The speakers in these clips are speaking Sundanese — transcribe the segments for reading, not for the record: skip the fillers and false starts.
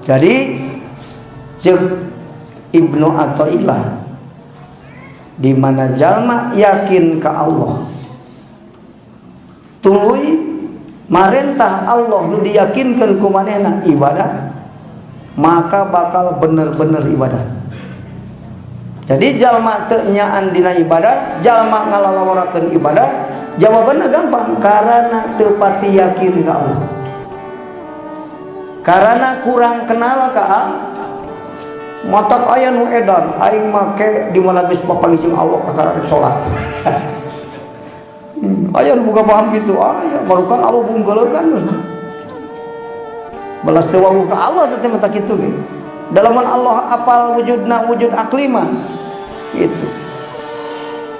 Jadi ceuk Ibnu Athaillah di mana jalma yakin ka Allah tuluy marentah Allah nu diyakinkeun ku manehna ibadah, maka bakal bener-bener ibadah. Jadi jalma teu nyaan dina ibadah, jalma ngalalaworakeun ibadah, jawabanna gampang, karena teu pati yakin ka Allah, karena kurang kenal ka Allah. Matak aya nu edan aing make di mana geus papanggih jeung Allah kakara rek salat. Aya nu boga paham gitu, aya marukan Allah bungkeuleukan. Balas teu wawuh ka Allah teh mata kitu ge. Dalaman Allah apal wujudna wujud akli mah gitu.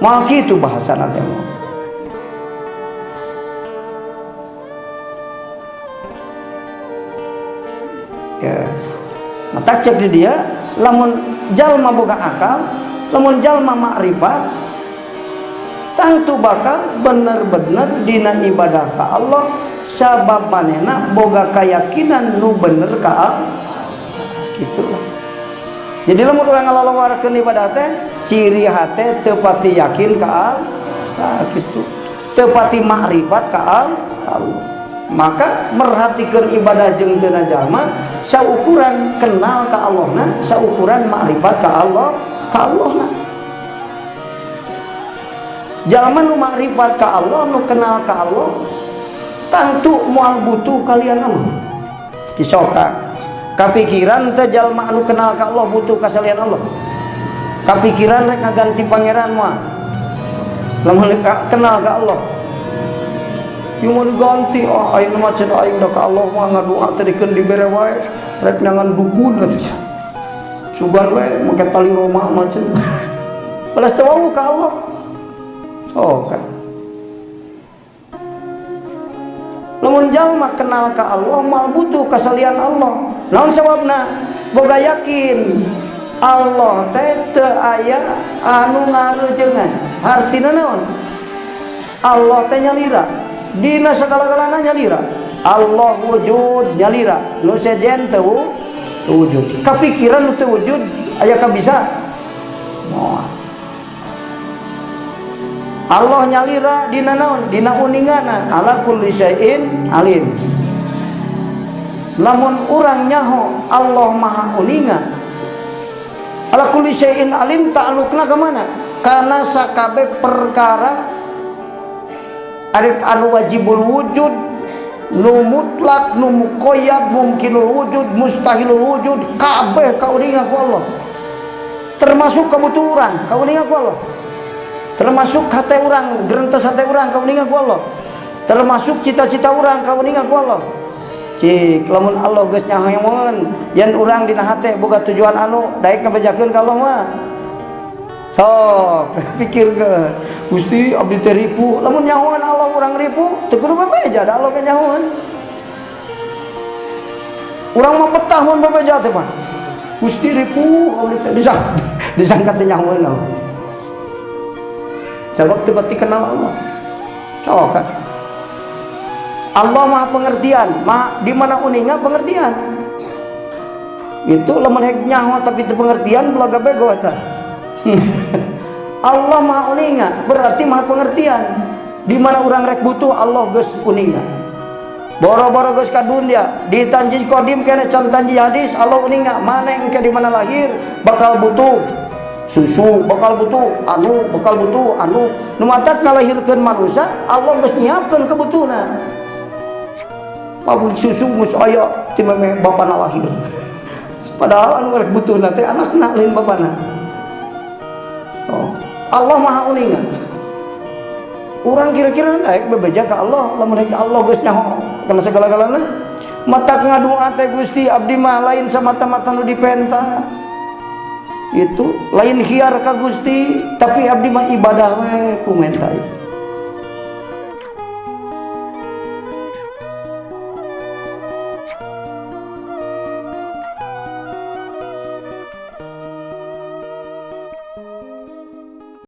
Moal kitu bahasana teh mah. Ya. Mata cek di dia lamun jalma boga akal, lamun jalma makrifat, tangtu bakal bener-bener dina ibadah ka Allah sabab manehna boga keyakinan nu bener ka Allah. Gitulah. Jadi lamun urang ngalalawarkeun ibadah teh ciri hate teu pati yakin ka Allah, gitu. Teu pati makrifat ka Allah. Maka merhatikeun ibadah jeung teu jalma saukuran kenal ka Allahna, saukuran makrifat ka Allah, ka Allahna. Jalma nu makrifat ka Allah, nu kenal ka Allah, tangtu moal butuh kalian Allah. Disoka. Kapikiran teh jalma anu kenal ka Allah butuh ka salian Allah. Kapikiran rek ngaganti pangeran moal. Lamun kenal ka Allah. Ieu mah diganti, ah aing mah cenah aing da ka Allah mah ngadoa teh dikeun dibere wae, rek nyangan dukun atuh. Sugan we make tali Roma mah cenah. Balas teu wawuh ka Allah. Oh, kan. Lamun jalma kenal ka Allah moal butuh ka salian Allah. Naon sababna? Boga yakin Allah teh teu aya anu ngareujeungan. Hartina naon? Allah teh nyalira. Dina sagala-galana nyalira. Allah wujud nyalira. Nu sejen teu wujud. Kapikiran nu teu wujud aya ka bisa? Moal. Allah nyalira dina naon? Dina uningana ala kulli syai'in alim. Lamun urang nyaho Allah maha uninga, ala kulli syai'in alim ta'alluqna ka mana? Kana sakabeh perkara arek anu wajibul wujud, nu mutlak, nu muqayyad, mungkinul wujud, mustahilul wujud, kabeh kauninga ku Allah. Termasuk kabutuh urang, kauninga ku Allah. Termasuk hate urang, gerentes hate urang kauninga ku Allah. Termasuk cita-cita urang kauninga ku Allah. Cik, lamun Allah geus nyahoeun yen urang dina hate boga tujuan anu daek ngabejakeun ka Allah mah. Sok, pikirkeun. Gusti abdi teh ripu, lamun nyahoan Allah urang ripu, teu kudu bebeja da Allah ge nyahoan. Urang mah betah mun bebeja teh mah. Gusti ripu abdi teh disangka teh nyahoan Allah. Sabab teu pati kenal Allah. Sok kan. Allah Maha Pengertian, Maha di mana uninga pengertian. Itu lamun hek nyaho tapi teu pengertian belaga bego eta. Allah Maha uninga, berarti Maha pengertian. Di mana urang rek butuh Allah geus uninga. Boro-boro geus ka dunia, di tanji kodim kene can tanji hadis Allah uninga maneh engke di mana lahir bakal butuh susu, bakal butuh anu, bakal butuh anu. Nu matak ngalahirkeun manusia Allah geus nyiapkeun kebutuhna. Pabrik susu geus aya ti memeh bapana lahir. Padahal anu rek butuhna teh anakna lain bapana. Oh, Allah Maha uninga. Urang kira-kira daek bebeja ka Allah, lamun rek Allah geus nyaho kana segala-galana. Matak ngadoa teh Gusti abdi mah lain samata-mata nu dipenta. Itu lain khiar ka Gusti, tapi abdi mah ibadah we ku menta.